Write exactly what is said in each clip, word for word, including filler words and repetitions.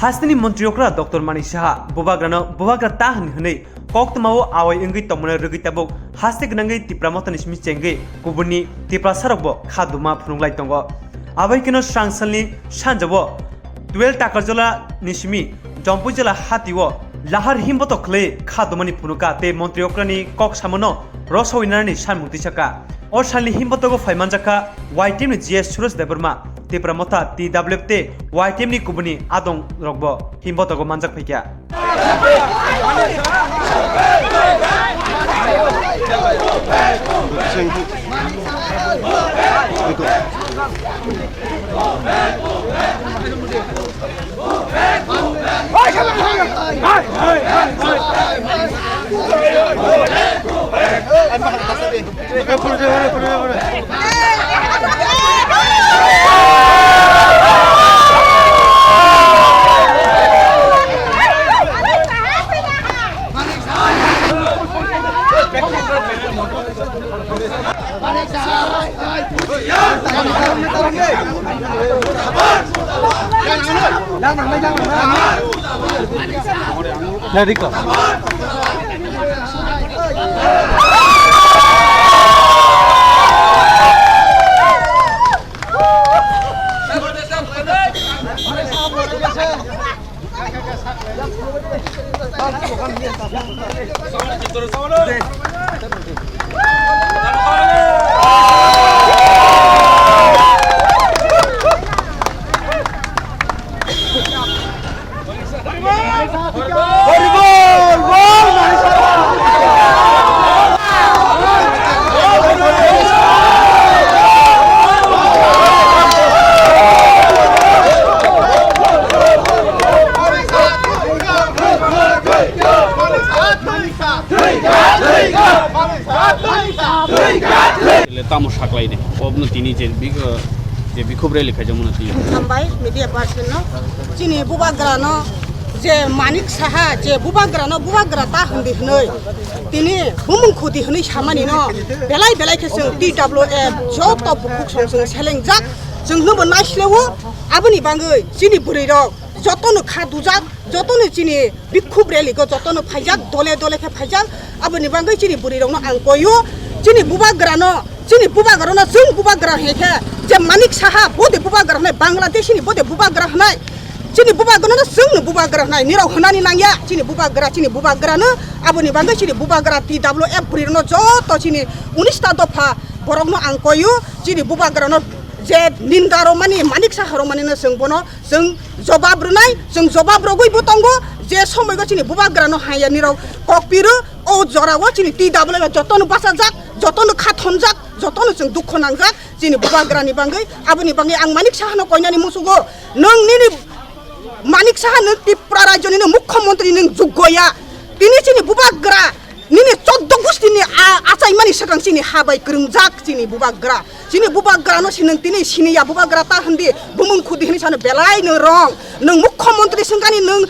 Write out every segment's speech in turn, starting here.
Hasteni montri okra Doctor Manik Saha bubagrano bubagra ta hwnwi hwnwi koktwmao awai wngwi tongmano rwgwi tabuk haste gwnangwi Tipra Mothani simi chengwi kubunni Tiprasarokbo kha duma phunuk lai tongo. Abai kheno swrang salni sanjao Twelve Takarjala ni simi Jampui jela hatio lahar himboto khwlwi kha dumani phunuka tei montri okrani kok samano rosawinani sanmung tisaka. O salni himbotogo phaimanjakha Y T M ni G S Suresh Debbarma, Tipra Motha, T W F tei Y T M ni kubuni adong rokbo himbotogo manjak phaikha. Le tamo saklaini, obno tini je bik-, je bikhub rally khaijakmano tini. Hambai media person no, chini bubagra no, je Manik Saha, je bubagra no bubagra ta hindi hwnwi, tini bumung khudi hwnwi samani no, belai belai khe chwng T W F joto bukhuk song chwng selengjak, chwng hwnbo naislewo, aboni bangwi chini bwrwi rok jotono kha dujak, jotono chini bikhub rally go jotono phaijak, dole dole khe phaijak. Aboni bangwi chini bwrwi rokno ang koio, chini bubagra no, chini bubagra no chwng bubagra hai khe, je Manik Saha bode bubagra hwnai, Bangladesh ni bode bubagra hwnai, chini bubagra no chwng no bubagra hwnai, nirok hwnani nangya, chini bubagra, chini bubagra no. Aboni bangwi chini bubagra T W F bwrwi rokno joto chini unis ta dopha borok no ang koio, chini bubagra no je ninda rok mani, Manik Saha rok mani no chwng bono chwng jobab rwnai, chwng jobab rogwi bo tongo, je somoi go chini bubagra no haya nirok kok piro, o jora o chini T W F jotono bachajak, jotono kha thonjak, jotono chwng dukho nangjak, chini bubagra ni bangwi. Aboni bangwi ang Manik Saha no koinani musugo, nwng nini Manik Saha nwng Tripura rajyo ni nwng mukhyamantri nwng juggo ya, tini chini bubagra nini choddo gusti ni a-, achaimani swkang chini ha bai kwrwngjak chini bubagra. Chini bubagra no si nwng tini sini ya bubagra ta hindi, bumung khudi hini sano belai nwng wrong. Nwng mukhyamantri swngkani nwng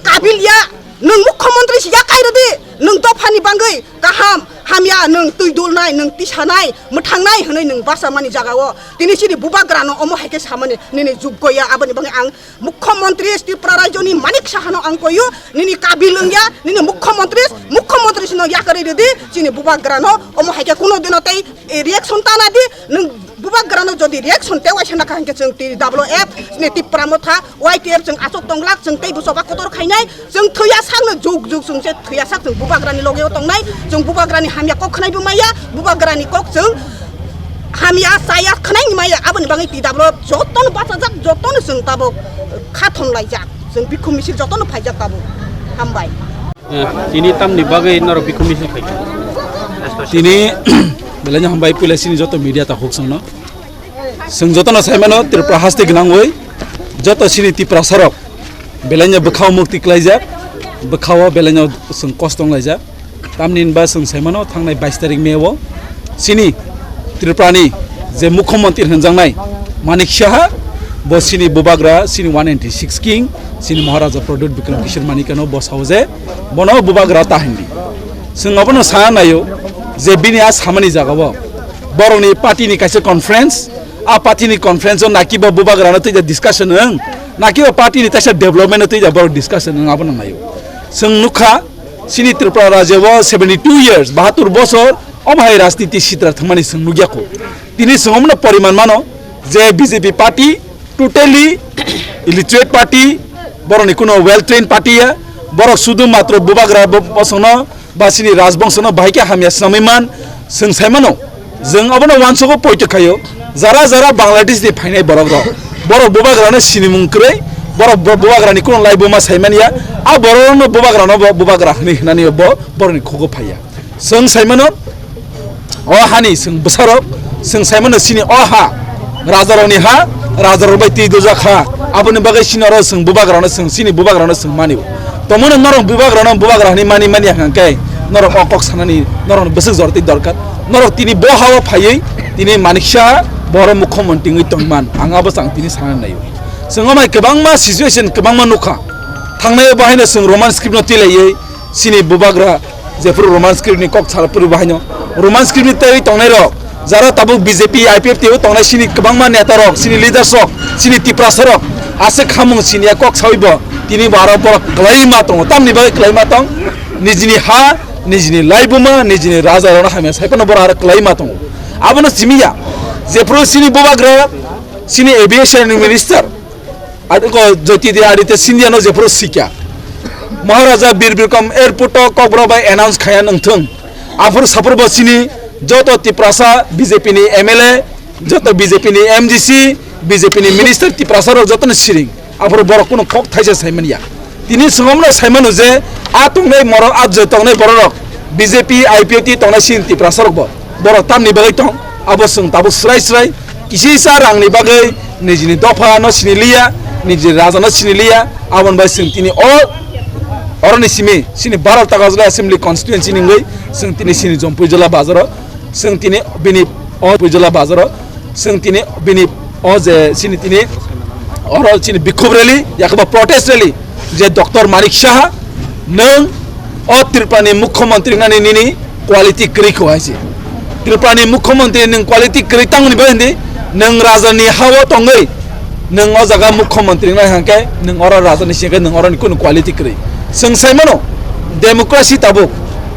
kabil ya, nwng mukhyamantri si yakai rwdi, nwng dophani bangwi kaham hamya, nwng twi dulnai, nwng tisanai, mwthangnai hwnwi nwng bachamani jagao tini chini bubagra no omo hai khe samani nini juggo ya, aboni bangwi ang Mukhyamantri Tripura rajyoni Manik Sahano ang koyo, nini kabil wngya, nini mukhyamantri, mukhyamantri sino yakarwi rwdi, chini bubagrano, omo hai khe kuno dino tei, eh, reaction ta nadi, nwng bubagrano jodi reaction tewaisa nakha hinkhe chwng T W F, chini Tipra Motha, Y T F chwng achuk tonglak, chwng tei busoba kotor khainai, chwng thwiya sakno juk juk chwng se thwiya sak chwng bubagrani logeo tongnai, chwng bubagrani hamya kok khwnaibo maya, bubagrani kok chwng hamya chaya khwnai ni maya, aboni bagwi T W F jotono bachajak, jotono chwng tabuk kha thon laijak, chwng bikhu misil jotono phaijak tabuk. Hambai. Eh, tini tamni bagwi norok bikhu misil khaikha? Tini belai no hambai puila chini joto media ta huk songno. Chwng jotono saimano Tripura haste gwnangwi joto chini Tiprasarok belaino bwkhao mukti klaijak, bwkhao belaino chwng kosto wnglaijak. Tamni hinba chwng saimano thangnai bais tarik May o chini Tripurani je mukhyamantri hwnjaknai Manik Saha, bo chini bubagra, chini one ninety six king, chini Maharaja Pradyut Bikram Kishore Manikano bo sao je bono bubagra ta hindi. Chwng abono sana naio je bini a samani jagao borokni party ni kaisa conference, a party ni conference o naki bo bubagrano twi discussion wng, Nakiba party ni taisa development twi da borok discussion wng abo nang naio. Chwng nukha chini Tripura rajya o seventy two years, bahatur bosor, omo hai rajniti sitra thwngmani chwng nukya kho. Tini chwng omono poriman mano je B J P party totally illiterate party, borokni kuno well trained party ya, borok sudu matro bubagra bo-, bosongno ba chini rajbongsono bahai khe hamya swnamwi man, chwng sai mano. Chwng abono uansukgo poito khaio, jara jara Bangladesh ni phainai borok rok, borok bubagrano sinimung kwrwi, borok bo-, bubagrani kuno laibuma sai manya, a borok rokno bubagrano bo bubagra hwnwi hwnani bo borokni khugo phaiya. Chwng sai mano, o hani chwng bwsarok, chwng sai mano chini o ha, rajarokni ha, rajarok bai twi dujak ha, aboni bagwi chini oro chwng bubagrano chwng, chini bubagrano chwng mani. Tongmano norok bubagrano bubagra hwnwi mani mani hwnkhe norok o kok sanani norokni bwswk jora twi dorkar. Norok tini bo ha-o phaiwi tini maniksa borok mukhyamantri wngwi tongman, ang abo chang tini sanani naio. Chwng omai kwbangma situation kwbangma nukha. Thangnai o bahaino chwng Roman script no twi laiwi chini bubagra jephuru Roman script ni kok sal phuru bahaino Roman script ni twi tongnai rok jara tabuk B J P, I P F T o tongnai chini kwbangma neta rok, chini leaders rok, chini Tiprasa rok aswk khamung sini ya kok sawi bo tini bo aro borok kwlai ma tongo. Tamni bagwi kwlai ma tong? Nijini ha, nijini laibuma, nijini raja rokno hamya sai phano borok aro kwlai ma tongo. Abono simi ya jephuru chini bubagra, chini aviation ni minister, Adi ko Jyoti de Aditya Scindia no jephuru sikya. Maharaja Bir Bikram airport o kokborok bai announce khaya nangthung. Aphuru saphuru bo chini joto Tiprasa B J P ni M L A, joto B J P ni M D C, B J P ni minister Tiprasa rok joto no siring. Aphuru borok kuno kok thaisa sai manya. Tini swngam no sai mano je a tongnai morok, a je tongnai borok rok B J P, I P F T tongnai chini Tiprasa rok bo. Borok tamni bagwi tong, abo chwng tabuk srai srai kisisa rangni bagwi nijini dopha no sini liya, nijini raja no sini liya, aboni bai chwng tini o, oroni simi chini baro Takarjala Assembly Constituency ni wngwi chwng tini chini Jampui Jila bazaro, chwng tini bini o Jampui Jila bazaro, chwng tini bini o je chini tini oro chini bikhub rally, yakuba protest rally, je Doctor Manik Saha, nwng o Tripura ni Mukhyamantri wngnani nini quality kwrwi kho hai se. Tripura ni Mukhyamantri nwng quality kwrwi tangmani bagwi hindi, nwng raja ni ha-o tongwi, nwng o jaga Mukhyamantri wngnai hwnkhe nwng oro raja ni singkhe nwng oro ni kunu quality kwrwi. Chwng sai mano, democracy tabuk,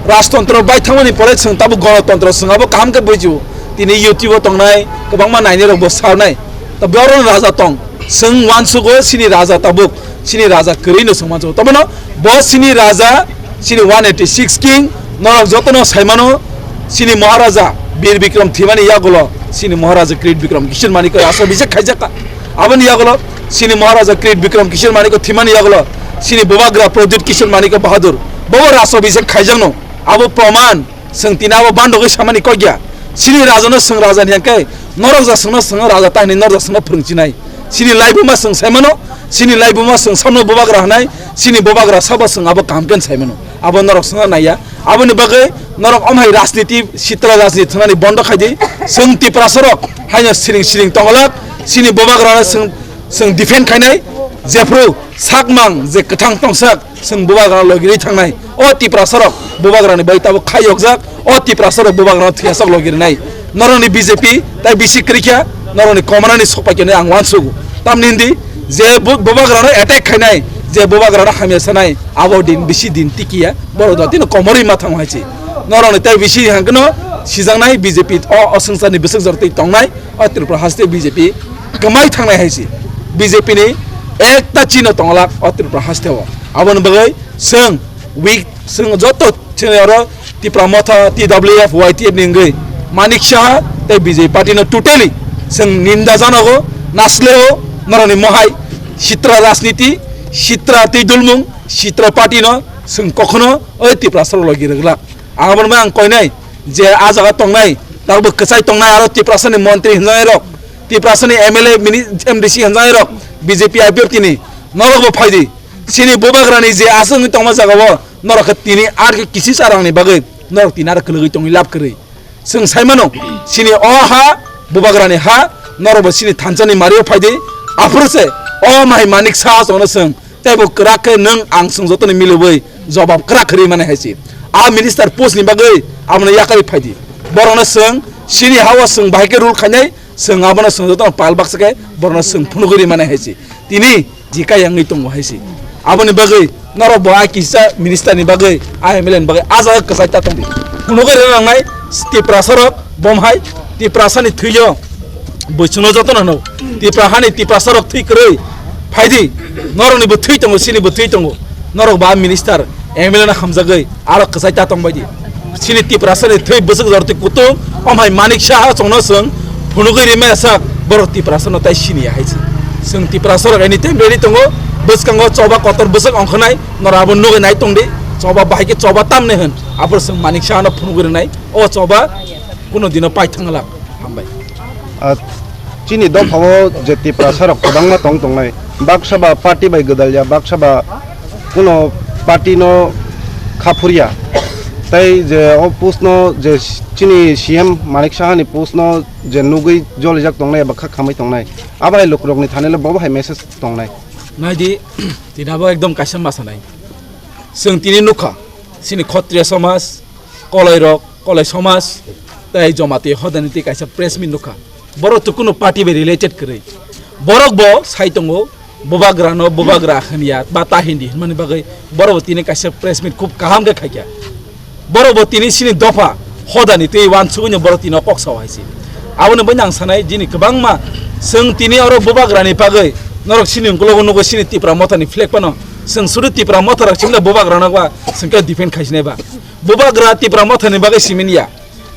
rajtontro bai thangmani pore chwng tabuk gonotontro chwng abo kaham khe bujibo. Tini YouTube o tongnai kwbangma nainai rok bo sarnai. Tabuk oro raja tong, chwng uansugo chini raja tabuk. Chini raja kwrwi no chwng mansugo. Tamo no bo chini raja, chini one eighty six king, norok joto no sai mano, chini Maharaja Bir Bikram thwimani yagulo, chini Maharaja Kirit Bikram Kishore Manikya Raj Abhishek khaijakha. Aboni yagulo, chini Maharaja Kirit Bikram Kishore Manikya thwimani yagulo, chini Bubagra Pradyut Kishore Manikya Bahadur, bobo Raj Abhishek khaijakno, abo proman. Chwng tini abo bandogwi samani kok ya. Chini rajano chwng raja ni hwnkhe norok ja chwngno chwng raja ta hinwi norok ja chwngno phwrwng chinai. Chini laibuma chwng sai mano, chini laibuma chwng samno bubagra hwnai, chini bubagra sabo chwng abo kaham khe sai mano. Abo norok chwngno naiya. Aboni bagwi norok omo hai rajniti, sitra rajniti thwngnani bondo khai di. Chwng Tiprasa rok haino siring siring tongolak, chini bubagrano chwng, chwng defend khainai. Jephru sakmang je kwthang tongsak, Chwng bubagrano logirwi thangnai. O Tiprasarok bubagrani bai tabuk khai yokjak. O Tiprasarok bubagrano thwiyasok logirinai. Norokni B J P tai bisi kwrwikha, norokni komanani sokpaikhe hinwi ang uansugo. Tamni hwndi je bu-, bubagrano attack khainai, je bubagrano hamya sanai, abo din bisi din tikiya. Borok jatino komorwi ma thango hai se. Norokni tai bisi hangkeno sijaknai B J P o, o swngcharni bwswk jortwi tongnai. O Tripura haste B J P kwmai thangnai hai se. B J P ni ekta chino tongolak o Tripura haste o. Aboni bagwi chwng weak, chwng joto chini oro Tipra Motha, T W F, Y T F ni wngwi Manik Saha tei B J P party no totally chwng ninda janogo, nasleo, norokni mohai sitra rajniti, sitra twi dulmung, sitra party no chwng kokhono oi Tiprasarok logi rwglak. Ang abono ang koinai je a jaga tongnai, tabuk kwchai tongnai aro Tiprasani montri hwnjaknairok, Tiprasani M L A, mini-, M D C hwnjaknairok, B J P, I P F T ni norokbo phaidi. Chini bubagrani je aswk wngwi tongma jagao norok khe tini ar khe kisisa rangni bagwi norok tini aro kwlwgwi tongwi lab kwrwi. Chwng sai mano, chini o ha, bubagrani ha, norokbo chini thansani mario phaidi. Aphuru se o mai Manik Saha chwngno chwng Tei bo kwrak khe nwng ang chwng jotoni milobwi jobab kwrak khe rwi mani hai se. A minister post ni bagwi abono yakarwi phai di. Borokno chwng chini ha-o chwng bahai khe rule khainai, chwng abono chwng jotono pal baksa khe borokno chwng phunugwi rwi mani hai se. Tini jika yangwi tongo hai se. Aboni bagwi norok bo a kisa minister ni bagwi, a M L A ni bagwi a jaga kwchai ta tongdi. Phunugwi rwna nangnai Tiprasa rok, bom hai Tiprasa ni thwio bwswngno jotono hwno. Tipra hani Tiprasa rok thwi kwrwi phaidi, norok ni bo thwi tongo, chini bo thwi tongo. Norok ba minister, M L A no hamjagwi aro kwchai ta tong baidi. Chini Tiprasa ni thwi bwswk jorti kutung, om hai Manik Saha chwngno chwng phunugwi rimaya sak, borok Tiprasa no tai siniya hai se. Chwng Tiprasa rok any time ready tongo, bwskango choba kotor bwswk ongkhanai, norok abo nugwi nai tongdi, choba bahai khe choba tamni hwn, abo chwng Manik Saha no phunugwi rwnai, o choba kuno dino pai thangla. Hambai. Ah, chini dophao je Tiprasa rok kwbangma tong tongnai. Baksa ba party bai gwdalya, baksa ba kuno party no khaphuria. Tai je o post no je chini C M Manik Saha ni post no je nugwi jolijak tongnai eba kha khamwi tongnai. Abo hai lukurokni thani le bobo hai message tongnai. Naidi, tinabo ekdom kaisa ma sanai. Chwng tini nukha, chini Khotriya somaj, kolai rok, kolai somaj, tei Jamatia hodani tei kaisa press meet nukha. Borok to kuno party bai related kwrwi. Borok bo sai tongo, bubagra no bubagra hwnya ba ta hindi hwnmani bagwi borok bo tini kaisa press meet khub kaham khe khaikha. Borok bo tini chini dopha hodani tei uansugwi no borok tini o kok sao hai se. Aboni bai ang sanai, jini kwbangma chwng tini oro bubagra ni bagwi norok chini ukologo nugo chini Tipra Motha ni flag phano. Chwng sudu Tipra Motha rok chini bubagra no ba chwng khe defend khai sinai ba. Bubagra Tipra Motha ni bagwi simi ya.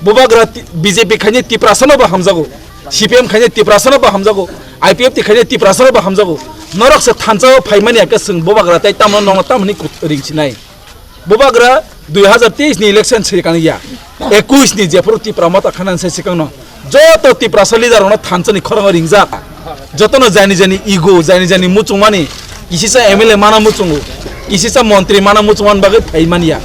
Bubagra ti-, B J P khaini Tiprasa no bo hamjago. C P M khaini Tiprasa no bo hamjago. I P F T khaini Tiprasa no bo hamjago. Norok se thansa o phaimani ya khe chwng bubagra tei tamo no tamo ni kut-, ring sinai. Bubagra dui hazar teis ni election se kang ya. Ekuis ni jephuru Tipra Motha khana se sikang no. Joto Tiprasa leader rokno thansa ni khorang ringjak. Jotono jani jani ego, jani jani muchungmani, kisisa M L A mana muchungo, kisisa montri mana muchungmani bagwi phai manya.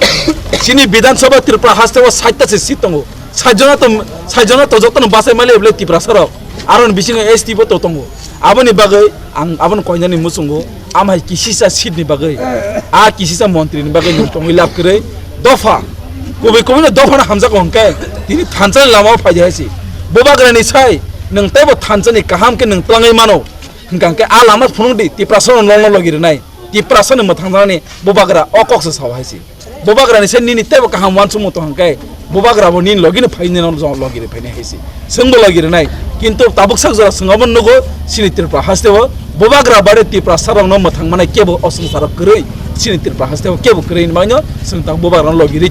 Chini Bidhan Sabha Tripura haste o sait ta se seat tongo. Sait jona to, sait jona to jotono bachai mali eble Tiprasa rok. Aron bisingo S T bo to tongo. Aboni bagwi ang aboni koinani muchungo, amhai kisisa seat ni bagwi, a kisisa montri ni bagwi nwng tongwi lab kwrwi dopha. Kubui kubui no dopha no hamjak hwnkhe tini thansa ni lama o phai hai se. Bubagra ni sai nwng teibo thansa ni kaham khe nwng twlangwi mano. Hwnkha hwnkhe a lama phunuk di, Tiprasa no nolno logi rwnai, Tiprasa ni mwthang janani bubagra o kok se sao hai se. Bubagra ni se nini teibo kaham uansukmung tong hwnkhe, bubagra bo nini logi no phai nini logi rwi phainai hai se. Chwng bo logi rwnai, kintu tabuk sak jora chwng obo nugo chini Tripura haste o bubagra bare Tiprasa rok no mwthang manai kebo o swngchar o kwrwi, chini Tripura haste o kebo kwrwi hinmano chwng tabuk bubagra no logi rwi tong.